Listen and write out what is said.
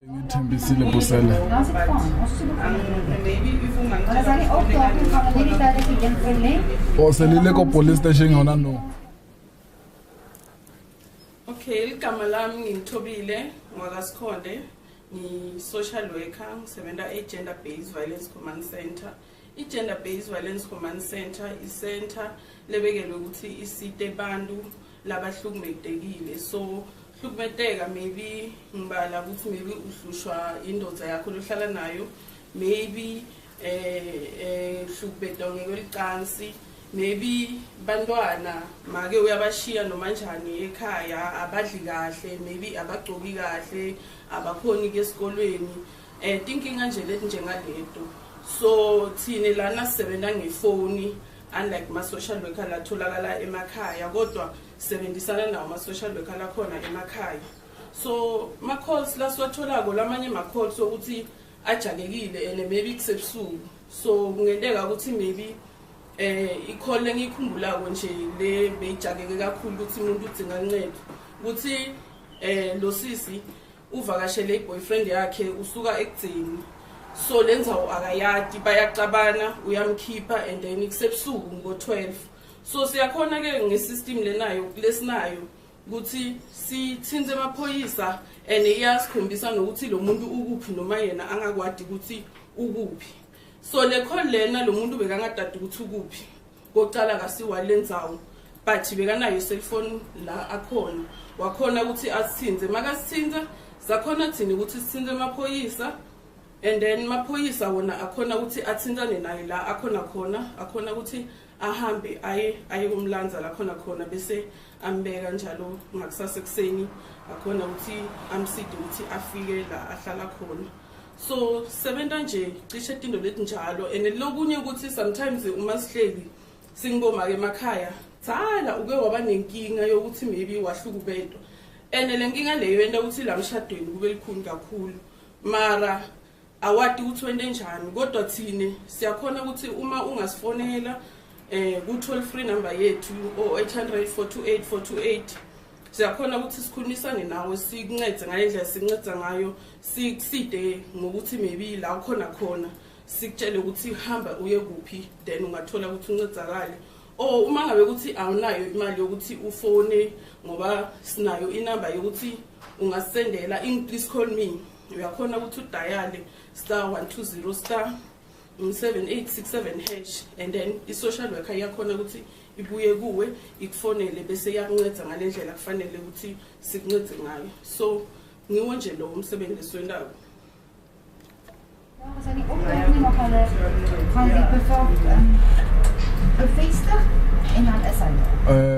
Ngithembisile Bhusela. O selile ko police station yona no. Okay, igama lami ngingithobile ngwakaSikhonde, ngi-social worker, ngisebenza e-Gender Based Violence Command Center. I-Gender Based Violence Command Center i-center lebekelwe ukuthi isite bantu labahlukumedekile. So hlukumeteka maybe ngibala ukuthi maybe uhlushwa indoda yakho lohlala nayo, maybe hlukubedwa ngekwelicansi, maybe bantwana make uyabashiya noma njani ekhaya, abadli kahle, maybe abagcoki kahle, abakhoni ke esikolweni, tinkinga nje leti njengaleto. So thine lana sisebenza ngefoni, unlike ma-social worker latholakala emakhaya, kodwa sisebenzisana nawo ma-social worker lakhona emakhaya. So ma-calls lasiwatholako lamanye ma-calls okuthi ajakekile and maybe kusebusuku, so kungenteka ukuthi maybe i-call lengiyikhumbulako nje le beyijakeke kakhulu ukuthi umuntu udzinga uncedo, ukuthi lo sisi uvakashele i-boyfriend yakhe, usuka ekudzeni, so lendzawo akayati, bayacabana, uyamkhipha and then kusebusuku ngo-12. So siyakhona ke nge-system lenayo lesinayo ukuthi sithinte amaphoyisa and iyasikhombisa nokuthi lo muntu ukuphi noma yena angakwadi ukuthi ukuphi. So le call lena, lo muntu bekangadadi ukuthi ukuphi kokucala, kasiwa lendzawo, but bekanayo cellphone la akhona, wakhona ukuthi asithinze. Makasithinza, sakhona thina ukuthi sithinte amaphoyisa and then maphoyisa wona akhona ukuthi athintane naye la akhona khona, akhona ukuthi ahambe aye kumlanza la khona khona, bese ambeka njalo ngakusasa ekuseni, akhona ukuthi amside ukuthi afike la ahlala khona. So sebenza nje cishe tinto letinjalo. And lokunye ukuthi sometimes uma sihleli singiboma ke emakhaya, tsala uke waba nenkinga yokuthi maybe wahlukubedwa and le nkinga leyo yenta ukuthi la mshadweni kube likhulu kakhulu, mara awati ukuthi wente njani. Kodwa thine siyakhona ukuthi uma ungasifonela ku toll free number yethu o 800 428 428, siyakhona ukuthi sikhulumisane nawe, sikuncede ngale ndlela sikunceda ngayo, sikuside ngokuthi maybe la ukhona khona, sikutshele ukuthi hamba uye kuphi, then ungathola ukuthi uncedakale. Or uma ngabe ukuthi awunayo imali yokuthi ufone, ngoba sinayo inamba yokuthi ungasendela in please call me, uyakhona ukuthi udayale *120 *7867# and then i-social worker iyakhona ukuthi ibuye kuwe, ikufonele, bese iyakunceda ngale ndlela kufanele ukuthi sikuncede ngayo. So ngiwo nje lo umsebenzi lesiwentako. Zijn die optekening of hulle gaan die bevel bevestig en dan is hy daar.